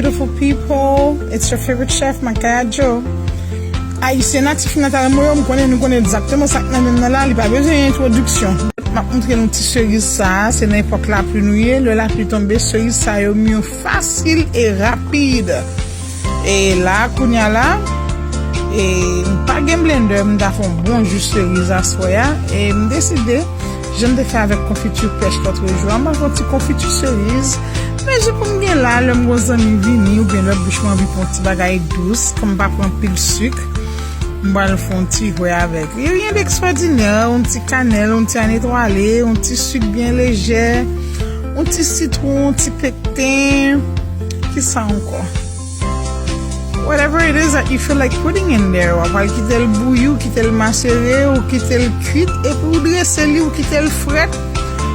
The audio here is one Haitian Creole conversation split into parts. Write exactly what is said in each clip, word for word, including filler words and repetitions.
Beautiful people, it's your favorite chef, Makaya Joe. Ayisyen natif natal mwen yo, m konnen nou konnen egzakteman sa k nan men m nan la, li pa bezwen entwodiksyon. M ap montre nou ti seriz sa a, se nan epòk lapli nou ye, lè lapli tonbe, seriz sa yo mûr fasil e rapid. E la, kounya la, e m pa gen blender, m ta fè yon bon ji seriz aswè a, e m deside, jan m te fè avèk konfiti pèch lòt jou a, m ap fè yon ti konfiti seriz. Men jan pou m gen la, lè m gon zanmi vini, oubyen lè bouch mwen anvi pou yon ti bagay dous, kòm m pa pran anpil sik, m pral fè yon ti jwè avèk li. Rien d'extraordinaire, yon ti kanèl, yon ti anetwale, yon ti sik byen lejè, yon ti sitwon, yon ti pekten, kisa ankò? Whatever it is that you feel like putting in there, w ap pral kite l bouyi, w kite l masere, w kite l kuit, epi w drese li, w kite l frèt,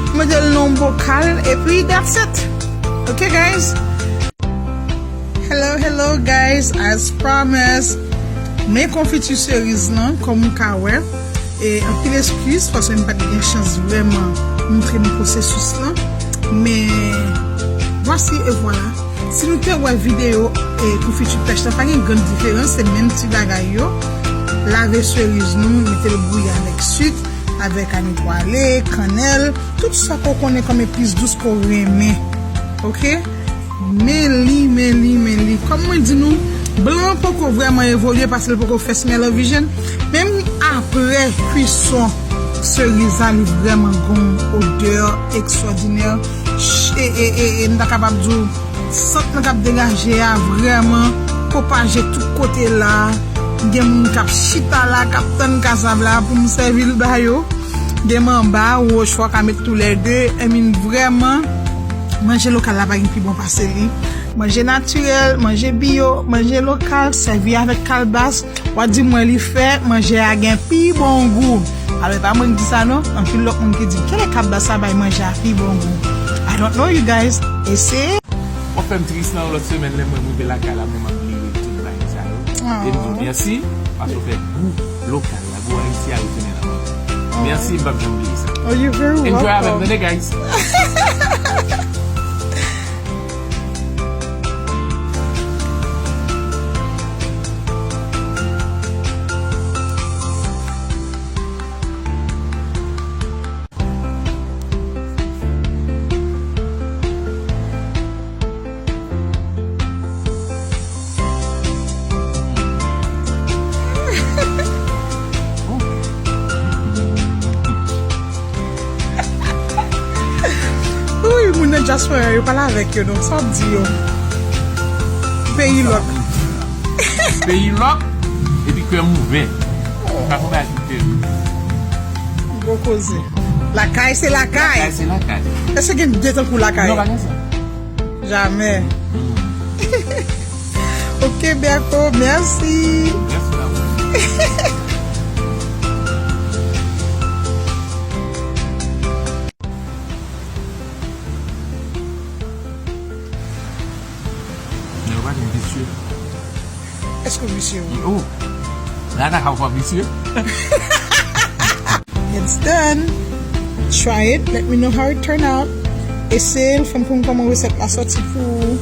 w mete l nan yon bokal, epi that's it. Ok, guys? Hello, hello, guys, as promised, men konfiti seriz lan, kòm ou ka wè. E anpil eskiz, paske m pa t gen chans vrèman montre nou pwosesis lan. Men, voici et voilà. Si nou te wè videyo, e, konfiti pèch la, pa gen grann diferans, se menm ti bagay yo. Lave seriz nou, mete l bouyi avèk sik, avèk anetwale, kanèl, tout sa ke w konnen kòm epis dous ke w renmen. Ok? Men li, men li, men li. Kòm mwen di nou, blan an poko vrèman evolye paske l poko fè smell of vision. Menm apre kwison seriz la, li vrèman gon odè ekstwòdinè. Ch-, e, e, e, e, m ta kapab di w, sant lan k ap degaje a vrèman pwopaje tout kote la. Gen moun k ap chita la, k ap tann kazab la pou m sèvi l ba yo. Gen manba, wo, chwa ka met toulède. I mean, vrèman, manje lokal la pa gen pi bon pase li. Manje natirèl, manje biyo, manje lokal, sèvi avèk kalbas. W a di mwen li fè manje a gen pi bon gou. Alò, e pa mwen ki di sa non, anpil lòt moun ki di, "Kilè kalbas la bay manje a pi bon gou?" I don't know, you guys. Eseye. W ap fè m tris nan yon lòt semèn, lè mwen m rive lakay la, mwen m ap lire tout bagay sa yo. E m di w mèsi, paske w fè gou lokal la, gou Ayiti a retounen nan mwen. Mèsi, m p ap janm bliye sa. Oh, you're very welcome. Enjoy avè m, tande, guys. Wi, moun nan dyaspora yo, pale avèk yo non, sa w ap di yo? Peyi lòk. Peyi lòk, epi kè m ouvè. Sa fè bagay ki teryib. Gwo koze. Lakay se lakay. Lakay se lakay. Èske gen de tankou lakay? Non, pa gen sa. Jamè. Ok, Berko, mèsi. Mèsi a ou. Nèg yo pa di m visye. Èske w visye, wi? Oh! Rana ka w pa visye? It's done. Try it. Let me know how it turn out. Eseye l, fè m konn kòman resèt la sòti pou ou.